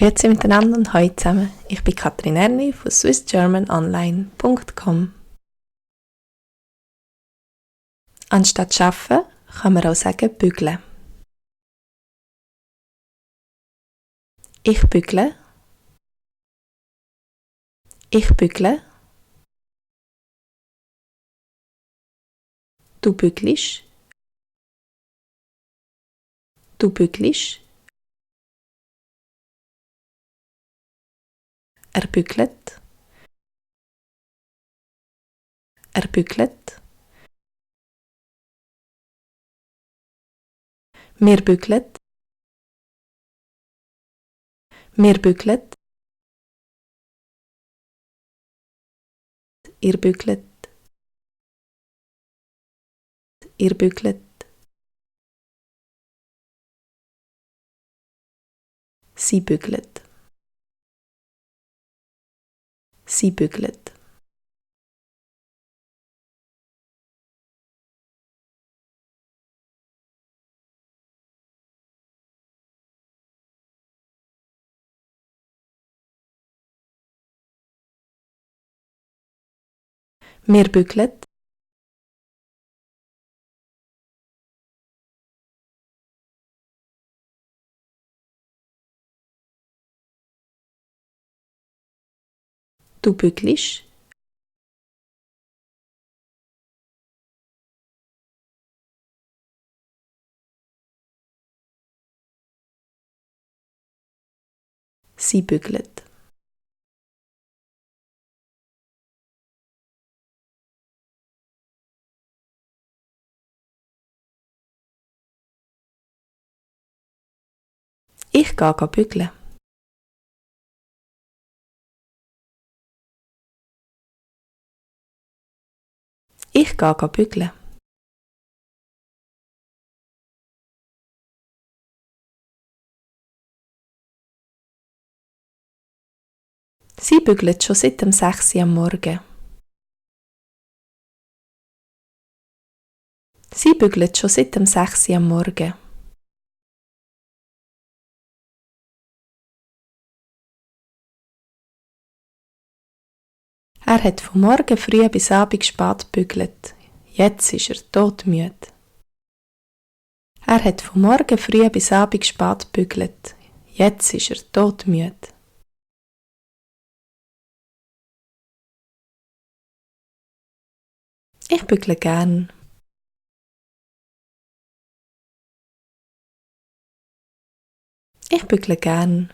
Grüezi miteinander und hallo zusammen. Ich bin Katrin Erni von swissgermanonline.com. Anstatt arbeiten kann man auch sagen bügeln. Ich bügle. Ich bügle. Du büglisch. Du büglisch. Er bügelt. Er bügelt. Wir büglet. Wir büglet. Ihr büglet. Ihr büglet. Sie büglet. Sie büglet. Wir büglet. Du büglisch. Sie büglet. Ich gehe bügeln. Ich gehe bügeln. Sie bügelt schon seit dem 6 Uhr am Morgen. Sie bügelt schon seit dem 6 Uhr am Morgen. Er hat von morgen früh bis abend spät bügelt. Jetzt ist er todmüde. Er hat von morgen früh bis abend spät bügelt. Jetzt ist er todmüde. Ich bügle gern. Ich bügle gern.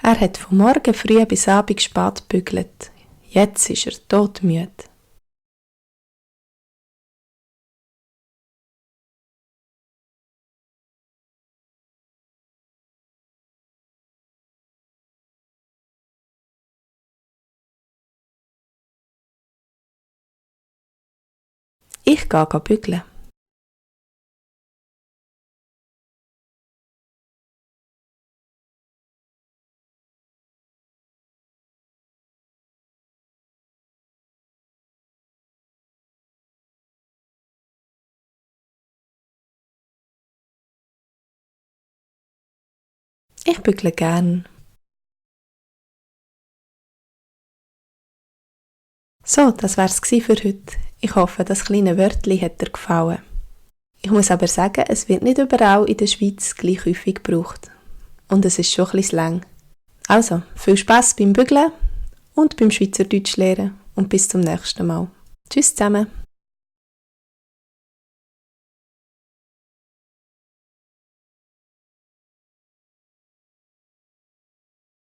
Er hat von morgen früh bis abend spät bügelt. Jetzt ist er todmüde. Ich gehe bügeln. Ich bügle gern. So, das wär's für heute. Ich hoffe, das kleine Wörtli hat dir gefallen. Ich muss aber sagen, es wird nicht überall in der Schweiz gleich häufig gebraucht. Und es ist schon ein bisschen Slang. Also, viel Spass beim Bügeln und beim Schweizerdeutsch lernen und bis zum nächsten Mal. Tschüss zusammen!